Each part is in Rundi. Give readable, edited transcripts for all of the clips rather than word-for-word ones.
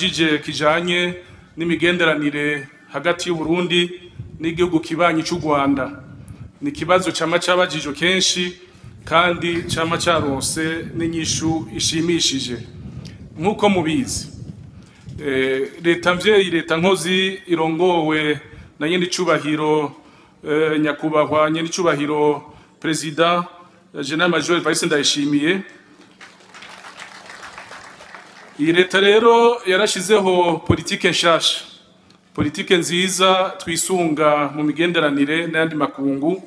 mwabajije kijanye n'imigenderanire hagati y'u Burundi n'igihugu kibanyi cy'u Rwanda. Ni kibazo cama cabajijwe kenshi kandi cama caronse n'inyishu ishimishije. Nk'uko mubizi, leta mvyeyi, leta nkozi irongowe na nyenicubahiro nyakubahwa nyenicubahiro Perezida General Major Evariste Ndayishimiye. Iyi leta rero yarashizeho politike nshasha, politike nziza twisunga mu migenderanire n'ayandi makungu.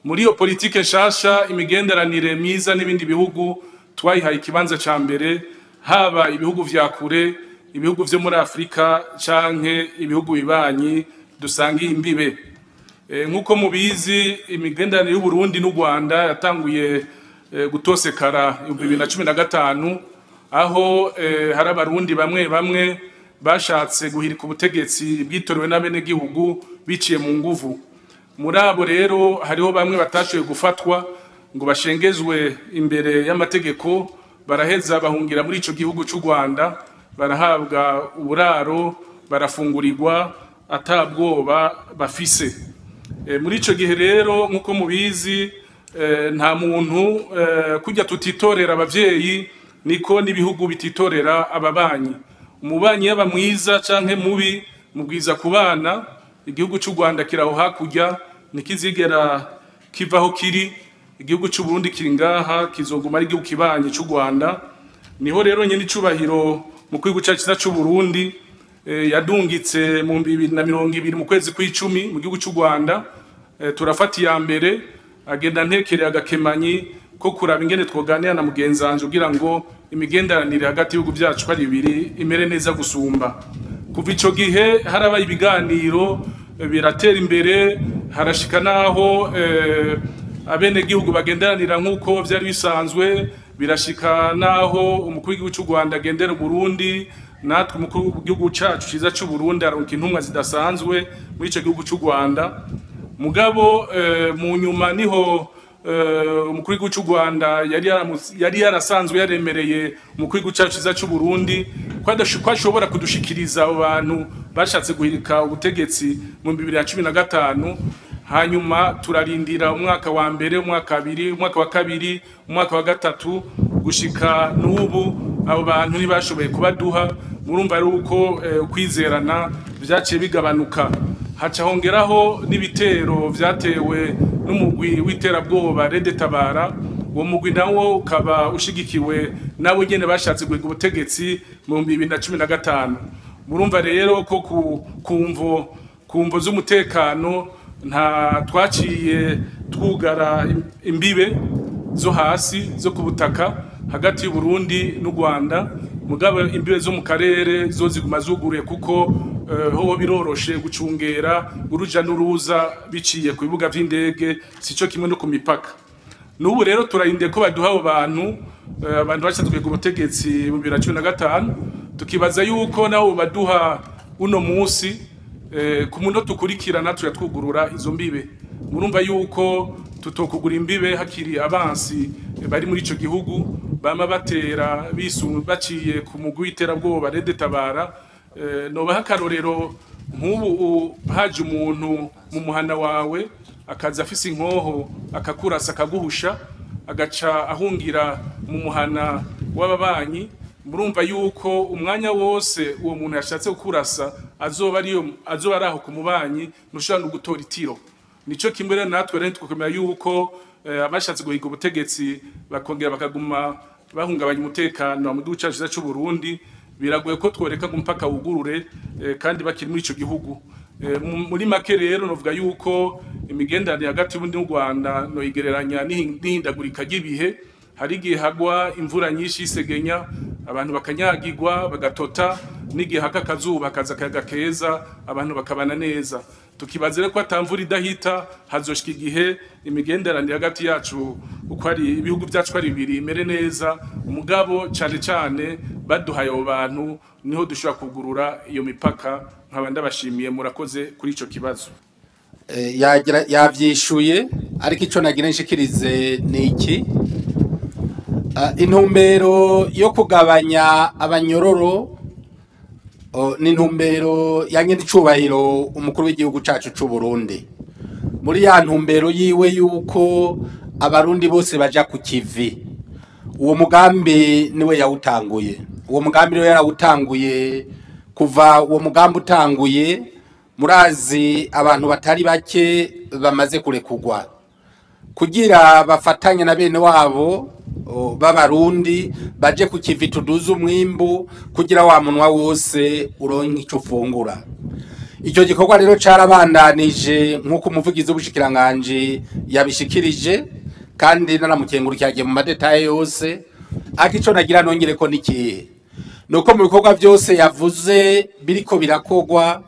Muri iyo politike nshasha, imigenderanire myiza n'ibindi bihugu twayihaye ikibanza ca mbere, haba ibihugu vya kure, ibihugu vyo muri Afrika canke ibihugu bibanyi dusangiye imbibe. Nk'uko mubizi, imigenderanire y'u Burundi n'u Rwanda yatanguye gutosekara 2015, aho hari abarundi bamwe bamwe bashatse guhirika ubutegetsi bwitorewe n'abenegihugu biciye mu nguvu. Muri abo rero hariho bamwe batashoboye gufatwa ngo bashengezwe imbere y'amategeko, baraheza bahungira muri ico gihugu c'u Rwanda, barahabwa uburaro, barafungurirwa atabwoba bafise. Muri ico gihe rero, nk'uko mubizi, nta muntu kujya tutitorera abavyeyi niko n'ibihugu bititorera ababanyi. Umubanyi yaba mwiza canke mubi mubwiza kubana. Igihugu c'u Rwanda kiraho hakurya, ntikizigera kivaho kiri. Igihugu c'u Burundi kiri ngaha, kizoguma ari igihugu kibanyi c'u Rwanda. Niho rero nyene icubahiro mu gihugu cacu ciza c'u Burundi yadungitse mu 2020 mu kwezi kw'icumi mu gihugu c'u Rwanda. Turafata iya mbere agenda ntekereye agakemanyi ko kuraba ingene twoganira na mugenzanje kugira ngo imigenderanire hagati y'ibihugu byacu ko ari bibiri imere neza gusumba. Kuva ico gihe harabaye ibiganiro, biratera imbere, harashika naho abenegihugu bagenderanira nk'uko vyari bisanzwe, birashika naho umukuru w'igihugu c'u Rwanda agendera Burundi, natwe umukuru w'igihugu cacu ciza c'u Burundi aronka intumwa zidasanzwe muri ico gihugu c'u Rwanda. Mugabo mu nyuma niho umukuru w'igihugu c'u Rwanda yari yarasanzwe yaremereye umukuru w'igihugu cacu ciza c'u Burundi ko ashobora kudushikiriza abo bantu bashatse guhirika ubutegetsi mu 2015. Hanyuma turarindira umwaka wa mbere, umwaka kabiri, umwaka wa kabiri, umwaka wa gatatu, gushika n'ubu abo bantu ntibashoboye kubaduha. Murumva ari uko kwizerana vyaciye bigabanuka, haca hongeraho n'ibitero vyatewe n'umugwi w'iterabwoba Red Tabara. Uwo mugwi nawo ukaba ushigikiwe nabo nyene bashatse guhiga ubutegetsi mu 2015. Murumva rero ko ku mvo z'umutekano nta twaciye twugara imbibe zo hasi zo ku butaka hagati y'u Burundi n'u Rwanda, mugabo imbibe zo mu karere zo ziguma zuguruye, kuko ho biroroshe gucungera uruja n'uruza biciye ku bibuga vy'indege, sico kimwe no ku mipaka. N'ubu rero turarindiye ko baduha abo bantu, abantu bashatse ku butegetsi mu 2015. Tukibaza yuko nabo baduha uno munsi, ku munota ukurikirana tuyatwugurura izo mbibe. Murumva yuko tutokugura imbibe hakiri abansi bari muri ico gihugu bama batera bisu baciye ku mugwi w'iterabwoba Red Tabara. Nobaha akarorero, nk'ubu haje umuntu mu muhana wawe akaza afise inkoho akakurasa akaguhusha, agaca ahungira mu muhana w'ababanyi, murumva yuko umwanya wose uwo muntu yashatse kukurasa azoba ariyo, azoba ari aho ku mubanyi, ntushobora no gutora itiro. Nico kimwe rero natwe rero tukomera yuko abashatse guhiga ubutegetsi bakongera bakaguma bahungabanya umutekano mu gihugu cacu c'u Burundi, biragoye ko tworeka ngo umupaka wugurure kandi bakiri muri ico gihugu. Muri make rero novuga yuko imigenderanire hagati y'Uburundi n'u Rwanda noyigereranya n'ihindagurika ry'ibihe. Hari igihe hagwa imvura nyinshi y'isegenya, abantu bakanyagirwa bagatota, n'igihe haka akazuba hakaza akayaga keza, abantu bakabana neza. Tukibaza rero ko atamvura idahita, hazoshika igihe imigenderanire hagati yacu uko ari ibihugu byacu ko ari bibiri imere neza. Umugabo cane cane baduhaye abo bantu niho dushobora kugurura iyo mipaka. Nkaba ndabashimiye, murakoze kuri ico kibazo. Yagira yavyishuye, ariko ico nagira nshikirize ni iki: intumbero yo kugabanya abanyororo Ni intumbero ya nyenicubahiro umukuru w'igihugu cacu c'u Burundi, muri ya ntumbero yiwe yuko abarundi bose baja ku kivi. Uwo mugambi niwe yawutanguye, uwo mugambi niwe yarawutanguye. Kuva uwo mugambi utanguye, murazi abantu batari bake bamaze kurekugwa kugira bafatanye na bene wabo b'abarundi baje ku kivi, tuduze umwimbu kugira wa munwa wose uronke ico ufungura. Icyo gikorwa rero carabandanije nk'uko umuvugizi w'ubushikiranganji yabishikirije, kandi nanamukengurukiye mu ma détails yose. Ariko ico nagira nongere ko nikihe, nuko mu bikorwa byose yavuze biriko birakogwa,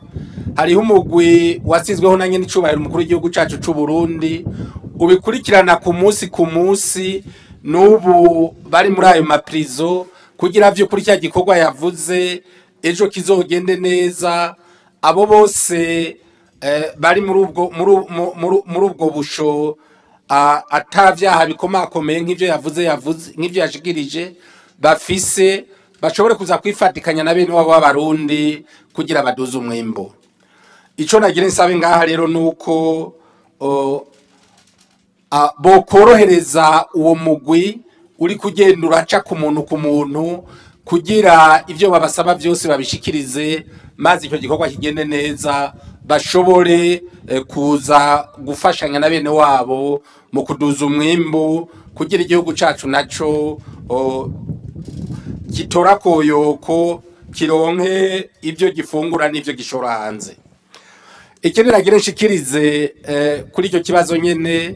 hariho umugwi wasizweho na nyenicubahiro umukuru w'igihugu cacu c'u Burundi ubikurikirana ku munsi ku munsi. N'ubu bari muri ayo ma prisons kugira vy'ukuri cya gikorwa yavuze ejo kizogende neza. Abo bose bari muri ubwo busho ata vyaha bikomakomeye nk'ivyo yavuze, nk'ivyo yashikirije bafise, bashobore kuza kwifatikanya na bene wabo b'abarundi kugira baduze umwimbo. Ico nagira nsabe ngaha rero nuko bokorohereza uwo mugwi uri kugenda uraca ku muntu ku muntu kugira ibyo babasaba byose babishikirize, maze icyo gikorwa kigende neza, bashobore kuza gufashanya na bene wabo mu kuduza umwimbu kugira igihugu cacu naco gitora koyoko, kironke ibyo gifungura n'ibyo gishora hanze. Ikindi nagira nshikirize kuri icyo kibazo nyene,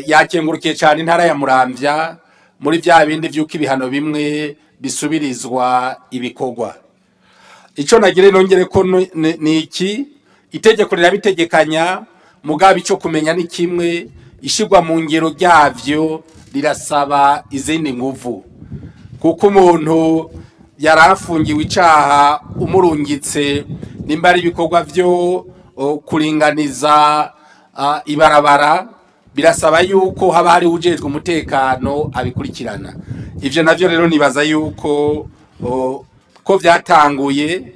yakengurukiye cyane intara ya Muramvya muri bya bindi vy'uko ibihano bimwe bisubirizwa ibikorwa. Ico nagire nongere ko ni iki: itegeko rirabitegekanya, mugabo ico kumenya ni kimwe, ishirwa mu ngero ryavyo rirasaba izindi nguvu, kuko umuntu yari afungiwe icaha umurungitse, nimba ari ibikorwa vyo kuringaniza ibarabara, birasaba yuko haba hari ujejwe umutekano abikurikirana. Ivyo navyo rero nibaza yuko ko vyatanguye,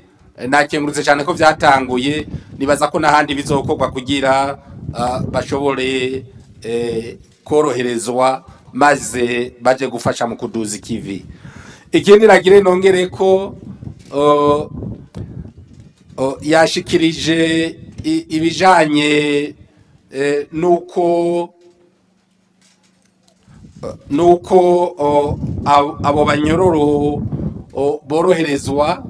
nakengurutse cyane ko vyatanguye, nibaza ko n'ahandi bizokorwa kugira bashobore koroherezwa maze baje gufasha mu kuduza ikivi. Ikindi nagire nongere ko yashikirije ibijanye nuko abo banyororo boroherezwa.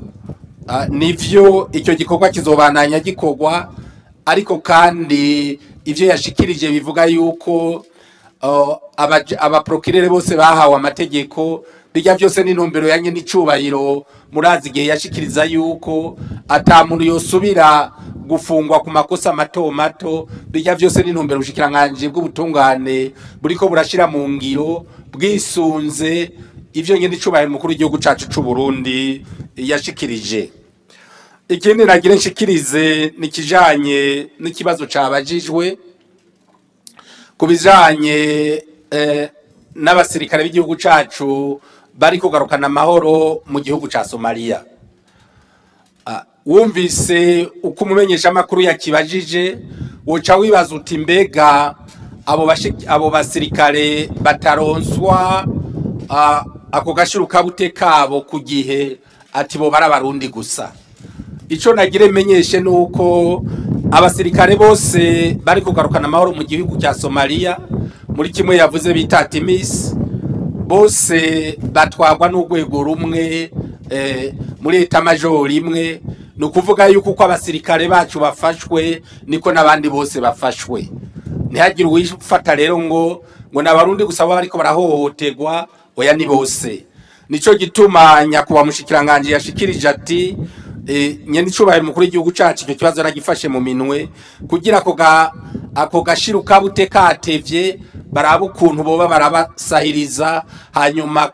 Nivyo, icyo gikorwa kizobandanya gikorwa, ariko kandi ivyo yashikirije bivuga yuko aba procureurs bose bahawe amategeko, bijya byose n'intumbero ya nyenicubahiro. Murazi igihe yashikiriza yuko ata muntu yosubira gufungwa ku makosa mato mato. Bijya byose n'intumbero ubushikiranganji bw'ubutungane buriko burashira mu ngiro bwisunze ivyo nyenicubahiro mukuru w'igihugu cacu c'u Burundi yashikirije. Ikindi nagira nshikirize ni kijanye n'ikibazo cabajijwe ku bijanye n'abasirikare b'igihugu cacu bari kugarukana amahoro mu gihugu ca Somalia. Wumvise uko umumenyesha amakuru yakibajije, woca wibaza uti: mbega abo basirikare bataronswa ako gashirukabute kabo ku gihe, ati bo bari abarundi gusa? Ico nagire menyeshe nuko abasirikare bose bari kugarukana amahoro mu gihugu cya Somalia muri kimwe yavuze bita ATMIS, bose batwagwa n'urwego rumwe muri état-major imwe. Ni ukuvuga yuko uko abasirikare bacu bafashwe niko n'abandi bose bafashwe. Ntihagire uwifata rero ngo ni abarundi gusa baba bariko barahohoterwa. Oya, ni bose. Nico gituma nyakubahwa mushikiranganje yashikirije ati nyenicubahiro mukuru w'igihugu cacu icyo kibazo aragifashe mu minwe kugira ako gashirukabute katevye baraba ukuntu boba barabasahiriza, hanyuma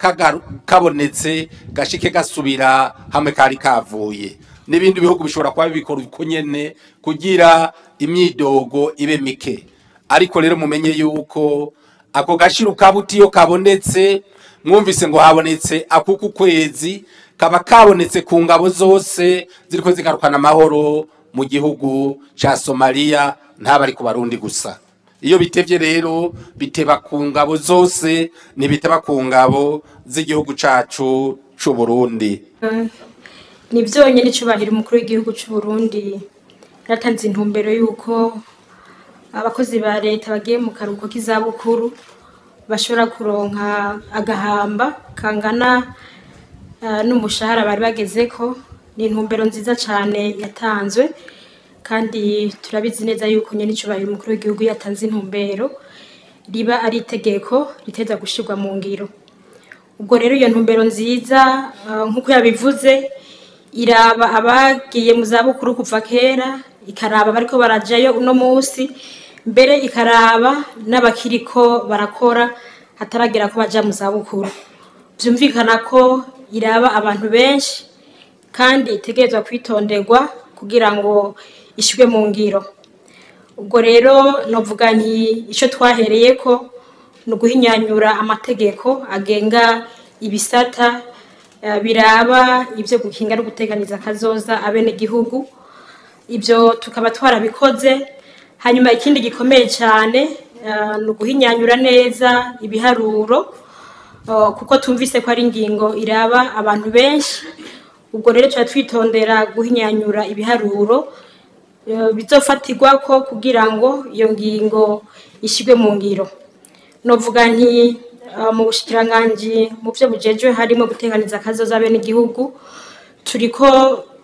kabonetse gashike gasubira hamwe kari kavuye. N'ibindi bihugu bishobora kuba bibikora uko nyene kugira imyidogo ibe mike. Ariko rero mumenye yuko ako gashirukabute iyo kabonetse, mwumvise ngo habonetse akuku kwezi. kaba kabonetse ku ngabo zose ziriko zigarukana amahoro mu gihugu ca Somalia, ntabari ku Barundi gusa. Iyo bitevye rero biteba ku ngabo zose, ntibiteba ku ngabo z'igihugu cacu c'u Burundi. Ni vyonyene icubahiro umukuru w'igihugu c'u Burundi yaratanze intumbero yuko abakozi ba leta bagiye mu karuhuko k'izabukuru bashobora kuronka agahamba kangana n'umushahara bari bagezeko. Ni intumbero nziza cane yatanzwe, kandi turabizi neza yuko nyene icubahiro umukuru w'igihugu yatanze intumbero riba ari itegeko riteza gushirwa mu ngiro. Ubwo rero iyo ntumbero nziza, nk'uko yabivuze, iraba abagiye mu zabukuru kuva kera, ikaraba bariko barajayo uno musi, mbere ikaraba n'abakiriko barakora hataragera ko baja mu zabukuru. Vyumvikana ko iraba abantu benshi kandi itegerezwa kwitonderwa kugira ngo ishirwe mu ngiro. Ubwo rero novuga nti ico twahereyeko ni uguhinyanyura amategeko agenga ibisata biraba ivyo gukinga no guteganiza akazoza abenegihugu. Ivyo tukaba twarabikoze. Hanyuma ikindi gikomeye cane ni uguhinyanyura neza ibiharuro, kuko tumvise ko ari ingingo iraba abantu benshi. Ubwo rero tuba twitondera guhinyanyura ibiharuro bizofatirwako kugira ngo iyo ngingo ishirwe mu ngiro. Novuga nti mu bushikiranganji mu vyo bujejwe harimo guteganiza akazoza abenegihugu, turiko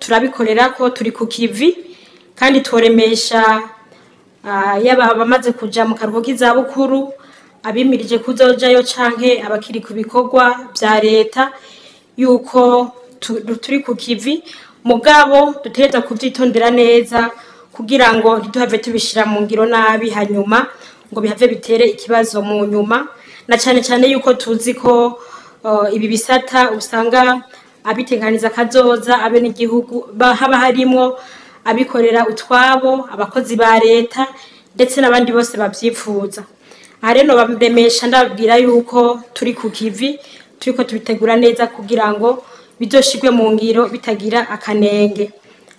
turabikorerako, turi ku kivi, kandi tworemesha yaba abamaze kuja mu karuhuko k'izabukuru, abimirije kuzojayo canke abakiri ku bikorwa vya leta, yuko turi ku kivi, mugabo dutegerezwa kuvyitondera neza kugira ngo ntiduhave tubishira mu ngiro nabi, hanyuma ngo bihave bitere ikibazo mu nyuma. Na cane cane yuko tuzi ko ibi bisata usanga abiteganiza kazoza abenegihugu haba harimwo abikorera utwabo, abakozi ba leta ndetse n'abandi bose bavyipfuza. Aha rero baremesha ndababwira yuko turi ku kivi, turiko tubitegura neza kugira ngo bizoshirwe mu ngiro bitagira akanenge.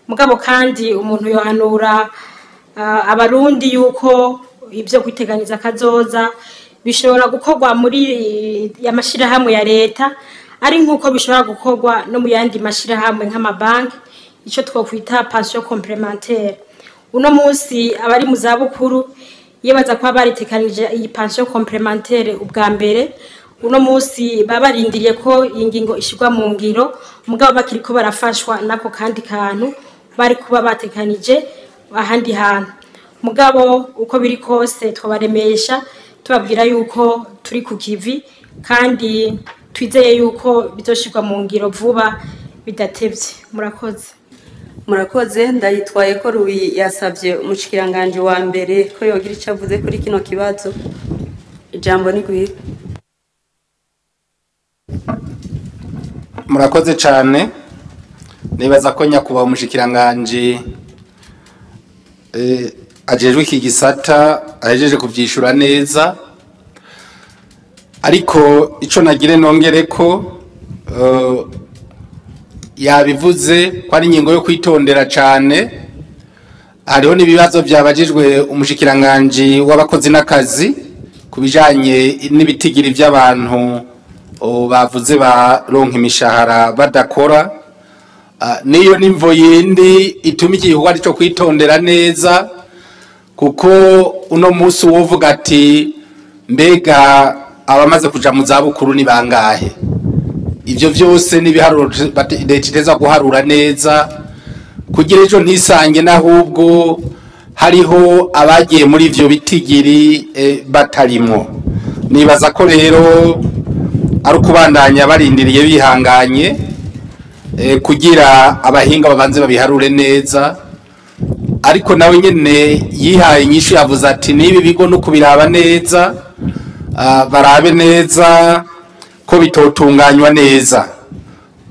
Mugabo kandi umuntu yohanura abarundi yuko ivyo kwiteganiza kazoza bishobora gukorwa muri amashirahamwe ya leta, ari nkuko bishobora gukorwa no mu yandi mashirahamwe nk'amabanki, ico twokwita pension complémentaire. Uno munsi abari mu zabukuru iyo baza kuba baritekanije iyi pension complémentaire ubwa mbere, uno munsi baba barindiriye ko iyi ngingo ishirwa mu ngiro, mugabo bakiriko barafashwa nako kandi kantu bari kuba batekanije ahandi hantu. Mugabo uko biri kose twabaremesha tubabwira yuko turi ku kivi, kandi twizeye yuko bizoshirwa mu ngiro vuba bidatevye. Murakoze. Murakoze. Ndayitwaye ko Rubi yasavye umushikiranganje wa mbere ko yogira ico avuze kuri kino kibazo. Ijambo ni gwire. Murakoze cane. Nibaza ko nyakubahwa umushikiranganje ajejwe iki gisata ahejeje kuvyishura neza, ariko ico nagire nongereko yabivuze ko ari ingingo yo kwitondera cane. Hariho n'ibibazo vyabajijwe umushikiranganje w'abakozi n'akazi kubijanye n'ibitigiri vy'abantu bavuze baronka imishahara badakora. Niyo nimvo yindi ituma iki gikorwa ari ico kwitondera neza, kuko uno munsi wovuga ati mbega abamaze kuja mu zabukuru ni bangahe? Ivyo vyose n'ibiharuro leta iteza guharura neza kugira ejo ntisange n'ahubwo hariho abagiye muri ivyo bitigiri batarimwo. Nibaza ko rero ari ukubandanya barindiriye bihanganye kugira abahinga babanze babiharure neza. Ariko nawe nyene yihaye inyishu, yavuze ati nibi bigo no kubiraba neza, barabe neza ko bitotunganywa neza,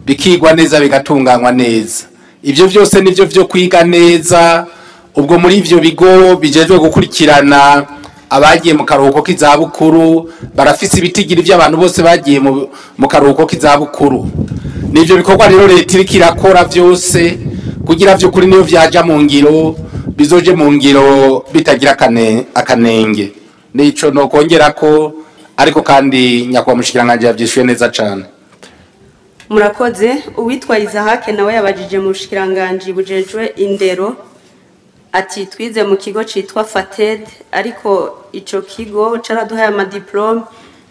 bikigwa neza, bigatunganywa neza. Ivyo vyose nivyo vyo kwiga neza. Ubwo muri ivyo bigo bijejwe gukurikirana abagiye mu karuhuko k'izabukuru, barafise ibitigiri vy'abantu bose bagiye mu karuhuko k'izabukuru. Nivyo bikorwa rero leta iriko irakora vyose kugira vy'ukuri niyo vyaja mu ngiro bizoje mu ngiro bitagira akanenge. Nico nokongera ko, ariko kandi nyakubahwa mushikiranganje yavyishuye neza cane. Murakoze. Uwitwa Isaac nawe yabajije mu bushikiranganji bujejwe indero ati twize mu kigo citwa FATED, ariko ico kigo caraduhaye amadiplome,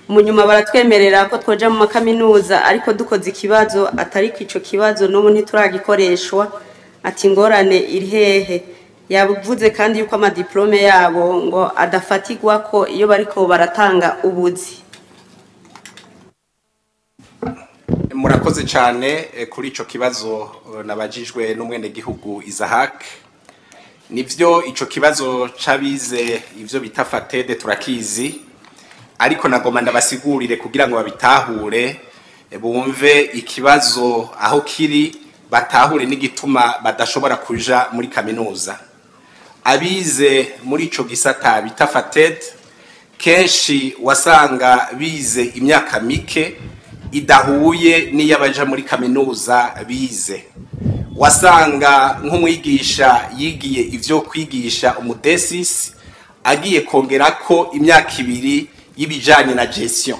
mu nyuma baratwemerera ko twoja mu makaminuza, ariko dukoze ikibazo atariko ico kibazo n'ubu ntituragikoreshwa. Ati ingorane iri hehe? Yavuze kandi yuko amadiplome yabo ngo adafatirwa ko iyo bariko baratanga ubuzi. Murakoze cyane kuri ico kibazo nabajijwe n'umwenegihugu Isaac. Nivyo, ico kibazo c'abize ivyo bita FATED turakizi, ariko nagoma ndabasigurire kugira ngo babitahure, bumve ikibazo aho kiri, batahure n'igituma badashobora kuja muri kaminuza. Abize muri ico gisata bita FATED kenshi wasanga bize imyaka mike idahuye n'iy'abaja muri kaminuza bize. Wasanga nk'umwigisha yigiye ivyo kwigisha umudesisi agiye kongerako imyaka 2 y'ibijanye na gestion.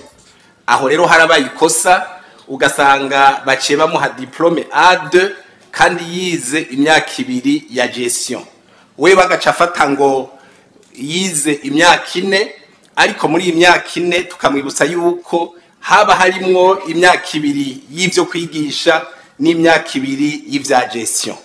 Aho rero harabaye ikosa, ugasanga baciye bamuha diplome A2 kandi yize imyaka 2 ya gestion. We bagaca afata ngo yize imyaka 4, ariko muri iyi myaka 4 tukamwibutsa yuko haba harimwo imyaka 2 y'ivyo kwigisha n'imyaka 2 y'ivya gestion.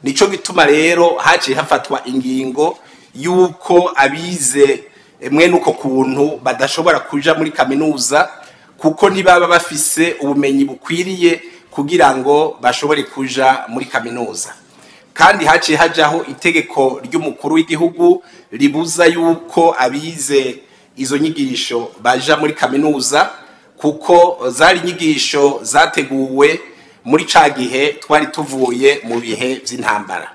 Nico gituma rero haciye hafatwa ingingo yuko abize mwene uko kuntu badashobora kuja muri kaminuza, kuko ntibaba bafise ubumenyi bukwiriye kugira ngo bashobore kuja muri kaminuza. Kandi haciye hajaho itegeko ry'umukuru w'igihugu ribuza yuko abize izo nyigisho baja muri kaminuza, kuko zari inyigisho zateguwe muri ca gihe twari tuvuye mu bihe vy'intambara.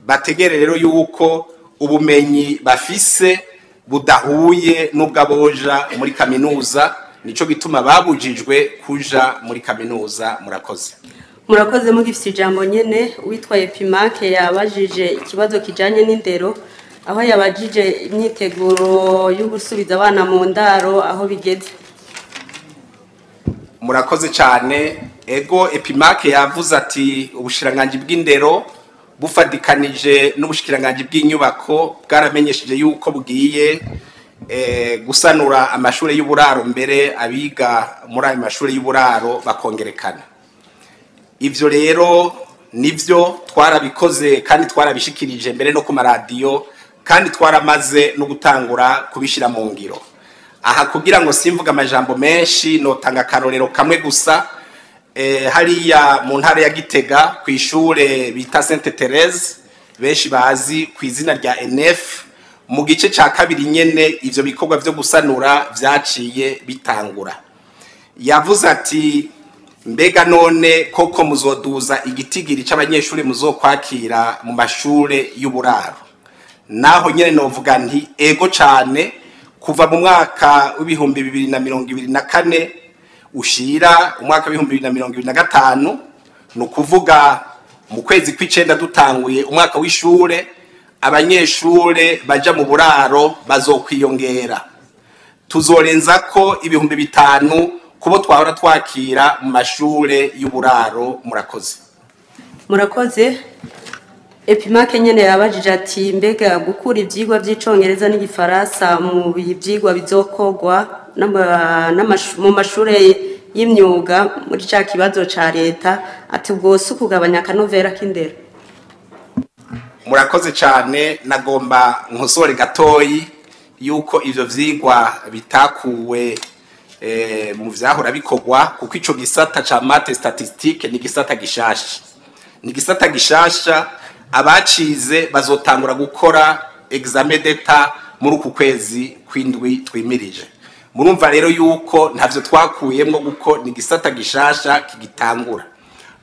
Bategere rero yuko ubumenyi bafise budahuye n'ubwaboja muri kaminuza, nico gituma babujijwe kuja muri kaminuza. Murakoze. Murakoze. Mugifite ijambo nyene, uwitwa Epimake yabajije ikibazo kijanye n'indero, aho yabajije imyiteguro yo gusubiza abana mu ndaro aho bigeze. Murakoze cyane. Ego, Epimake yavuze ati ubushikiranganji bw'indero bufadikanije n'ubushikiranganji bw'inyubako bwaramenyesheje yuko bugiye gusanura amashuri y'uburaro, mbere abiga muri ayo mashuri y'uburaro bakongerekana. Ivyo rero nivyo twarabikoze kandi twarabishikirije mbere no ku maradiyo, kandi twaramaze no gutangura kubishira mu ngiro. Aha kugira ngo simvuga amajambo menshi notanga akarorero kamwe gusa. Hariya mu ntara ya Gitega ku ishure bita Sainte Therese, benshi bazi ku izina rya NF, mu gice ca kabiri nyene ivyo bikorwa vyo gusanura vyaciye bitangura. Yavuze ati mbega none koko muzoduza igitigiri c'abanyeshuri muzokwakira mu mashure y'uburaro? Naho nyene novuga nti ego cane, kuva mu mwaka w'ibihumbi 2024 ushira umwaka w'ibihumbi 2025, nukuvuga mu kwezi kw'icenda dutanguye umwaka w'ishure, abanyeshure baja mu buraro bazokwiyongera. Tuzorenza ko 5000 kubo twahora twakira mu mashure y'uburaro. Murakoze. Murakoze. Epimake nyene yabajije ati mbega gukura ivyigwa vy'icongereza n'igifaransa mu vyigwa bizokogwa mu mashure y'imyuga muri ca kibazo ca leta, ati ubwo si ukugabanya akanovera k'indero? Murakoze cyane. Nagomba nkosore gatoyi yuko ivyo vyigwa bitakuwe mu vyahora bikorwa, kuko ico gisata ca maths statistique ni gisata gishasha. Ni gisata gishasha, abacize bazotangura gukora examen d'État muri uku kwezi kw'indwi twimirije. Murumva rero yuko ntavyo twakuyemwo, kuko ni gisata gishasha kigitangura.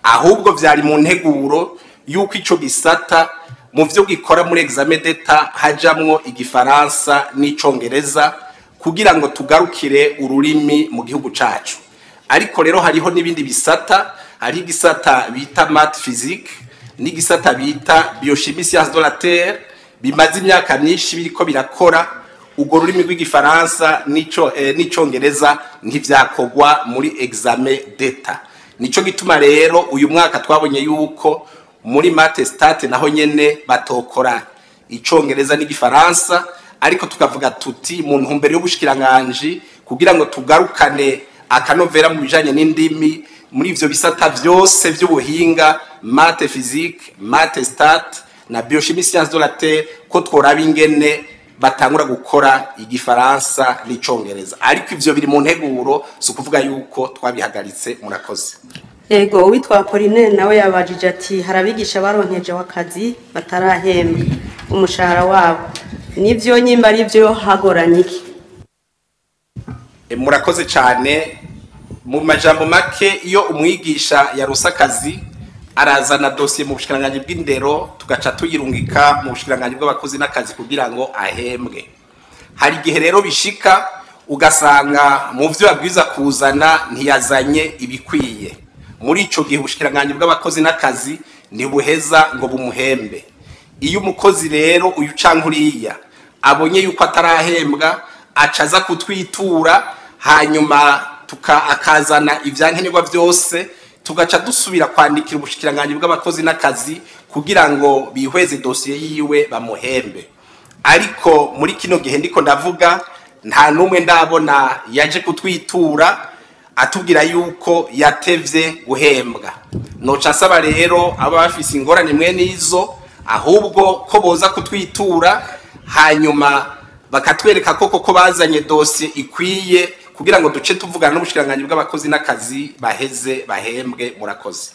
Ahubwo vyari mu nteguro yuko ico gisata mu vyo gikora muri examen d'État hajamwo igifaransa n'icongereza, kugira ngo tugarukire ururimi mu gihugu cacu. Ariko rero hariho n'ibindi bisata, Hari igisata bita math physique n'igisata bita biochimie science de la terre bimaze imyaka myinshi biriko birakora urwo rurimi rw'igifaransa n'ico n'icongereza ntivyakorwa muri examen d'État. Nico gituma rero uyu mwaka twabonye yuko muri math stat naho nyene batokora icongereza n'igifaransa, ariko tukavuga tuti mu ntumbero y'ubushikiranganji kugira ngo tugarukane akanovera mu bijanye n'indimi muri ivyo bisata vyose vy'ubuhinga, math physique, math stat na biochimie science de la terre, ko tworaba ingene batangura gukora igifaransa n'icongereza. Ariko ivyo biri mu nteguro, si ukuvuga yuko twabihagaritse. Murakoze. Ego, uwitwa Apollinaire nawe yabajije ati hari abigisha baronkeje akazi batarahembwa umushahara wabo, nivyo? Nyimba ari byo, hagoranye iki? Murakoze cyane. Mu majambo make, iyo umwigisha yaronse akazi arazana dosiye mu bushikiranganji bw'indero, tugaca tuyirungika mu bushikiranganji bw'abakozi n'akazi kugira ngo ahembwe. Hari igihe rero bishika ugasanga mu vyo yabwiza kuzana ntiyazanye ibikwiye. Muri ico gihe ubushikiranganji bw'abakozi n'akazi ntibuheza ngo bumuhembe. Iyo umukozi rero uyu canke uriya abonye yuko atarahembwa, aca aza kutwitura, hanyuma akazana ivyankenerwa vyose, tugaca dusubira kwandikira ubushikiranganji bw'abakozi n'akazi kugira ngo bihweze dosiye yiwe bamuhembe. Ariko muri kino gihe ndiko ndavuga, nta n'umwe ndabona yaje kutwitura atubwira yuko yatevye guhembwa. Noca nsaba rero aba bafise ingorane mwe nizo ahubwo ko boza kutwitura, hanyuma bakatwereka ko koko bazanye dosiye ikwiye, kugira ngo duce tuvugana n'ubushikiranganji bw'abakozi n'akazi baheze bahembwe. Murakoze.